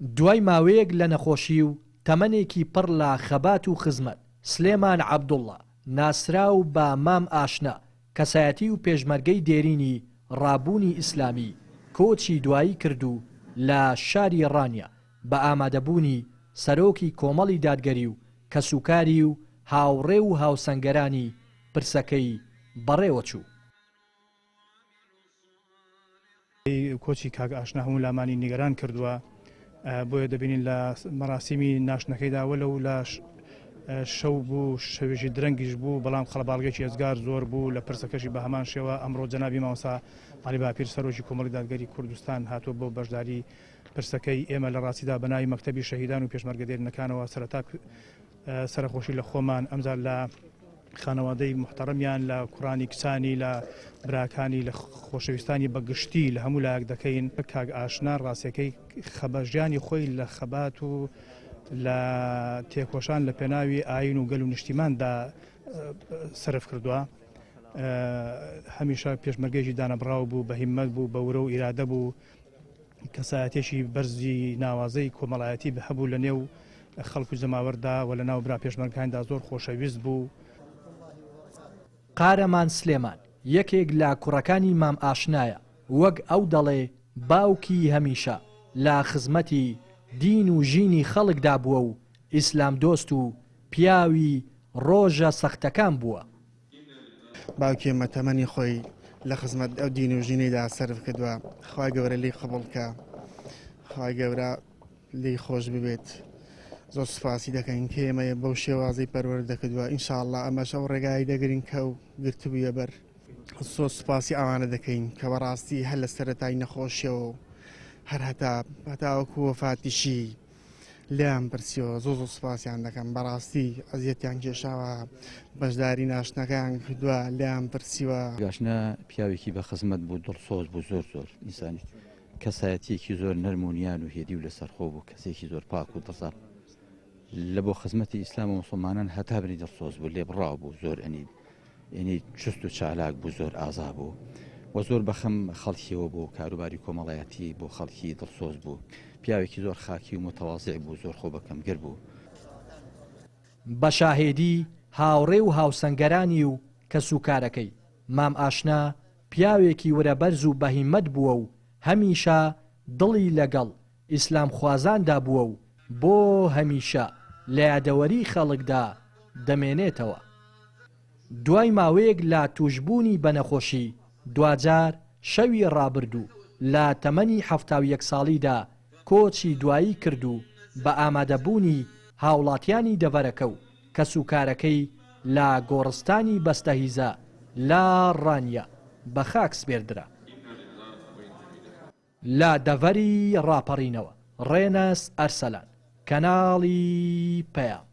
دوای ماوەیەک لە نەخۆشی و تەمەنێکی پڕ لە خەبات و خزمەت، سلێمان عەبدوڵڵا، ناسراو بە مام ئاشنا، کەسایەتی و پێشمەرگەی دێرینی ڕابوونی ئیسلامی، کۆچی دوایی کرد و لە شاری ڕانیە بە ئامادەبوونی سەرۆکی کۆمەڵی دادگەری و کەسوکاری و هاوڕێ و هاوسەنگەرانی پرسەکەی بەڕێوەچوو. کۆچی کاک ئاشنا هەموو لامانی نیگەران کردووە، بۆیە دەبینین لە مەراسیمی ناشتنەکەیدا وەلەو لە شەو بوو شەوێکی درەنگیش بوو بەڵام قەڵەباڵغێکی ئێجگار زۆر بوو لە پرسەکەشی بە هەمان شێوە ئەمڕۆ جەنابی مامۆستا عەلی باپیر سەرۆکی کۆمەڵی دادگەری کوردستان هاتووە بۆ بەشداری پرسەکەی ئێمە لە ڕاستیدا بە ناوی مەکتەبی شەهیدان و پێشمەرگە دێرینەکانەوە سەرەتا سەرەخۆشی لە خۆمان ئەمجار لە خانەوادەی موحتەڕەمیان لە کوڕانی کچانی لە براکانی لە خۆشەویستانی بە گشتی لە هەموو لایەک دەکەین کاک ئاشنا ڕاستیەکەی خەبە ژیانی خۆی لە خەبات و لە تێکۆشان لە پێناوی ئاین و گەل و نیشتیماندا سەرف کردووە هەمیشە پێشمەرگەیەکی دانەبڕاو بوو بە هیممەت بوو بە ورە و ئیرادە بوو کەسایەتیەکی بەرزی ناوازەی کۆمەڵایەتی هەبوو لە نێو خەڵک و جەماوەردا و لە ناو برا پێشمەرگەکانیدا زۆر خۆشەویست بوو. قارەمان سلێمان، یەکێک لە کوڕەکانی مام ئاشنایە، وەک ئەو دەڵێ باوکی هەمیشە لە خزمەتی دین و ژینی خەڵکدا بووە و ئیسلامدۆست و پیاوی ڕۆژە سەختەکان بووە. باوکی ئێمە تەمەنی خۆی لە خزمەت ئەو دین و ژینەیدا سەرف کردووە خوای گەورە لێی قبوڵ کە خوای گەورە لێی خۆش ببێت زۆر سوپاسی دەکەین کە ئێمە بەو شێوازەی پەروەردە کردووە ئینشاءاللە ئەمەش ئەو ڕێگای دەگرین کە ئەو گرتبوویە بەر زۆر سوپاسی ئەوانە دەکەین کە بەڕاستی هەر لە سەرەتای نەخۆشیەوە و هەر هەتا هەتاوەکو وەفاتیشی لێیان پرسیەوە زۆر زۆر سوپاسیان دەکەم بەڕاستی ئەزیەتیان کێشاوە بەشداری ناشتنەکەیان کردووە لێیان پرسیوە. گاشنە پیاوێکی بە خزمەت بوو دڵسۆز بوو زۆر زۆر ئینسانی کەسایەتیەکی زۆر نەرم و نیان و هێدی و لەسەرخۆ بوو کەسێکی زۆر پاک و دڵسا لە بۆ خزمەتی ئیسلام و موسڵمانان هەتا بنی دڵسۆز بوو لێبڕاو بوو زۆر ئەنی یەنی چوست و چالاک بوو زۆر ئازا بوو و زۆر بەخەم خەڵکیەوە بوو کاروباری کۆمەڵایەتی بۆ خەڵکی دڵسۆز بوو پیاوێکی زۆر خاکی و متەوازع بوو زۆر خۆ بەکەمگر بوو. بە شاهێدی هاوڕێ و هاوسەنگەرانی و کەسوکارەکەی، مام ئاشنا پیاوێکی ورەبەرز و بەهیممەت بووە و هەمیشە دڵی لەگەڵ ئیسلامخوازاندا بووە و بۆ هەمیشە لە یادەوەری خەڵکدا دەمێنێتەوە. دوای ماوەیەک لە تووشبوونی بە نەخۆشی، دواجار شەوی ڕابردوو لە تەمەنی 71 ساڵیدا کۆچی دوایی کرد و بە ئامادەبوونی هاوڵاتیانی دەڤەرەکە و کەسوکارەکەی لە گۆڕستانی بەستەهیزە لە ڕانیە بە خاک سپێردرا. لە دەڤەری ڕاپەڕینەوە، ڕێنەس ئەرسەلان، کەناڵی پەیام.